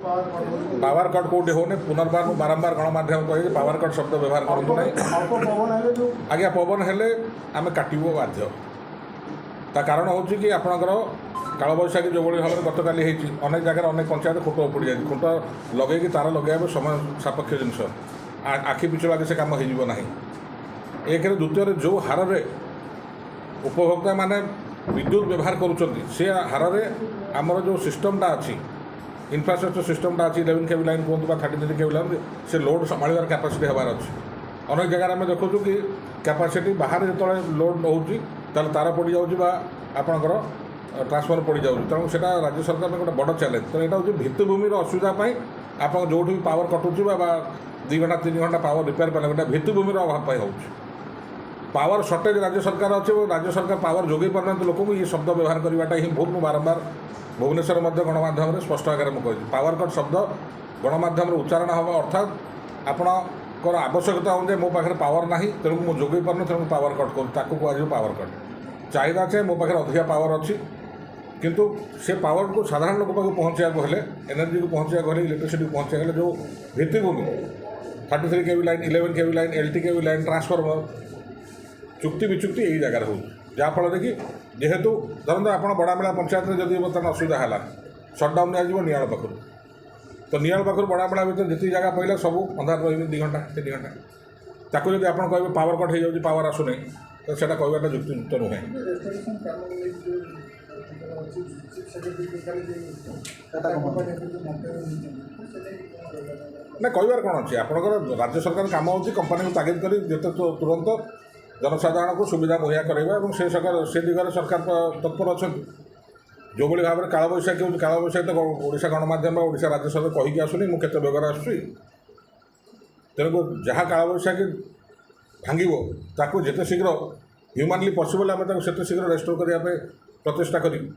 Power cut ହେଉଛି। Power cut କେଉଁଠି ହେଉନି। ପୁନର୍ବାର ମୁଁ ବାରମ୍ବାର ଗଣମାଧ୍ୟମ କହିବି, ପାୱାର କଟ୍ ଶବ୍ଦ ବ୍ୟବହାର କରନ୍ତୁ ନାହିଁ। ଅଳ୍ପ ପବନ ହେଲେ ଯେଉଁ ଆଜ୍ଞା, ପବନ ହେଲେ ଆମେ କାଟିବୁ ବାଧ୍ୟ। ତା କାରଣ ହେଉଛି କି ଆପଣଙ୍କର କାଳବୈଶାଖୀ ଯେଉଁଭଳି ଭାବରେ ଗତକାଲି ହେଇଛି, ଅନେକ ଜାଗାରେ ଅନେକ ପଞ୍ଚାୟତ ଖୁଣ୍ଟ ଉପୁଡ଼ି ଯାଇଛି। ଖୁଣ୍ଟ ଲଗେଇକି ତାର ଲଗେଇବା ସମୟ ସାପେକ୍ଷ ଜିନିଷ। ଆଖି ପିଛୁଳାକେ ସେ କାମ ହେଇଯିବ ନାହିଁ ଏକରେ। ଦ୍ୱିତୀୟରେ, ଯେଉଁ ହାରରେ ଉପଭୋକ୍ତାମାନେ ବିଦ୍ୟୁତ ବ୍ୟବହାର କରୁଛନ୍ତି, ସେ ହାରରେ ଆମର ଯେଉଁ ସିଷ୍ଟମଟା ଅଛି, ଇନଫ୍ରାଷ୍ଟ୍ରକ୍ଚର ସିଷ୍ଟମଟା ଅଛି, 11 କେଭି ଲାଇନ୍ କୁହନ୍ତୁ ବା 33 କେଭି ଲାଇନ୍, ସେ ଲୋଡ଼ ସମ୍ଭାଳିବାର କାପାସିଟି ହେବାର ଅଛି। ଅନେକ ଜାଗାରେ ଆମେ ଦେଖୁଛୁ କି କାପାସିଟି ବାହାରେ ଯେତେବେଳେ ଲୋଡ଼ ହେଉଛି, ତାହେଲେ ତାର ପଡ଼ିଯାଉଛି ବା ଆପଣଙ୍କର ଟ୍ରାନ୍ସଫର୍ମର ପଡ଼ିଯାଉଛି। ତେଣୁ ସେଇଟା ରାଜ୍ୟ ସରକାରଙ୍କ ଗୋଟେ ବଡ଼ ଚ୍ୟାଲେଞ୍ଜ। ତେଣୁ ଏଇଟା ହେଉଛି ଭିତ୍ତିଭୂମିର ଅସୁବିଧା ପାଇଁ ଆପଣ ଯେଉଁଠି ବି ପାୱାର କଟୁଛି ବା 2 ଘଣ୍ଟା 3 ଘଣ୍ଟା ପାୱାର ରିପେୟାର ପାଇଁ, ଗୋଟେ ଭିତ୍ତିଭୂମିର ଅଭାବ ପାଇଁ ହେଉଛି। ପାୱାର ସର୍ଟେଜ୍ ରାଜ୍ୟ ସରକାର ଅଛି ଏବଂ ରାଜ୍ୟ ସରକାର ପାୱାର ଯୋଗାଇ ପାରୁନାହାନ୍ତି ଲୋକଙ୍କୁ, ଇଏ ଶବ୍ଦ ବ୍ୟବହାର କରିବାଟା ହିଁ ଭୁଲ। ମୁଁ ବାରମ୍ବାର ଭୁବନେଶ୍ୱର ମଧ୍ୟ ଗଣମାଧ୍ୟମରେ ସ୍ପଷ୍ଟ ଆକାରରେ ମୁଁ କହିଛି, ପାୱାର କଟ୍ ଶବ୍ଦ ଗଣମାଧ୍ୟମରେ ଉଚ୍ଚାରଣ ହେବ ଅର୍ଥାତ୍ ଆପଣଙ୍କର ଆବଶ୍ୟକତା ଅନୁଯାୟୀ ମୋ ପାଖରେ ପାୱାର ନାହିଁ, ତେଣୁ ମୁଁ ଯୋଗାଇ ପାରୁନି, ତେଣୁ ପାୱାର କଟ୍ କରୁଛି, ତାକୁ କୁହାଯିବ ପାୱାର କଟ୍। ଚାହିଦା ଅଛି, ମୋ ପାଖରେ ଅଧିକା ପାୱାର ଅଛି, କିନ୍ତୁ ସେ ପାୱାରକୁ ସାଧାରଣ ଲୋକ ପାଖକୁ ପହଞ୍ଚିବାକୁ ହେଲେ, ଏନର୍ଜିକୁ ପହଞ୍ଚିବାକୁ ହେଲେ, ଇଲେକ୍ଟ୍ରିସିଟିକୁ ପହଞ୍ଚିବାକୁ ହେଲେ, ଯେଉଁ ଭିତ୍ତିଭୂମି, 33 KV line, 11 KV line, LT KV line, transformer, ଚୁକ୍ତି ବିଚୁକ୍ତି ଏଇ ଜାଗାରେ ହେଉଛି। ଯାହାଫଳରେ କି ଯେହେତୁ ଧରନ୍ତୁ ଆପଣ ବଡ଼ାମେଳା ପଞ୍ଚାୟତରେ ଯଦି ବର୍ତ୍ତମାନ ଅସୁବିଧା ହେଲା, ସଟ୍ଡାଉନ୍ ନିଆଯିବ ନିଆଳ ପାଖରୁ। ତ ନିଆଳ ପାଖରୁ ବଡ଼ାମେଳା ଭିତରେ ଯେତିକି ଜାଗା ପଡ଼ିଲା, ସବୁ ଅନ୍ଧାର ରହିବେ 2 ଘଣ୍ଟା 3 ଘଣ୍ଟା। ତାକୁ ଯଦି ଆପଣ କହିବେ ପାୱାର କଟ୍ ହେଇଯାଉଛି, ପାୱାର ଆସୁନି, ତ ସେଇଟା କହିବାଟା ଯୁକ୍ତିଯୁକ୍ତ ନୁହେଁ। ରେଷ୍ଟୋରେସନ୍ କାମକୁ ନେଇକି ଯେଉଁ ଅଛି, ଚିଫ୍ ସେକ୍ରେଟାରୀ କାଲି ଯେଉଁ ଟାଟା କମ୍ପାନୀ ଯେଉଁ ମନ୍ତବ୍ୟ ଦେଇଛନ୍ତି, ତ ସେ ନେଇକି କ'ଣ କହିବା? ନା, କହିବାର କ'ଣ ଅଛି? ଆପଣଙ୍କର ରାଜ୍ୟ ସରକାର କାମ ହେଉଛି କମ୍ପାନୀକୁ ତାଗିଦ କରି ଯେତେ ତୁରନ୍ତ ଜନସାଧାରଣଙ୍କୁ ସୁବିଧା ମୁହୈୟା କରାଇବା ଏବଂ ସେ ସରକାର ସେ ଦିଗରେ ସରକାର ତତ୍ପର ଅଛନ୍ତି। ଯେଉଁଭଳି ଭାବରେ କାଳବୈଶାଖୀ ହେଉଛି, କାଳବୈଶାଖୀ ତ ଓଡ଼ିଶା ଗଣମାଧ୍ୟମ ବା ଓଡ଼ିଶା ରାଜ୍ୟ ସରକାର କହିକି ଆସୁନି ମୁଁ କେତେ ବେଗରେ ଆସୁଛି। ତେଣୁ ଯାହା କାଳବୈଶାଖୀ ଭାଙ୍ଗିବ, ତାକୁ ଯେତେ ଶୀଘ୍ର ହ୍ୟୁମାନଲି ପସିବଲ୍ ଆମେ ତାକୁ ସେତେ ଶୀଘ୍ର ରେଷ୍ଟୋର କରିବା ପାଇଁ ପ୍ରଚେଷ୍ଟା କରିବୁ।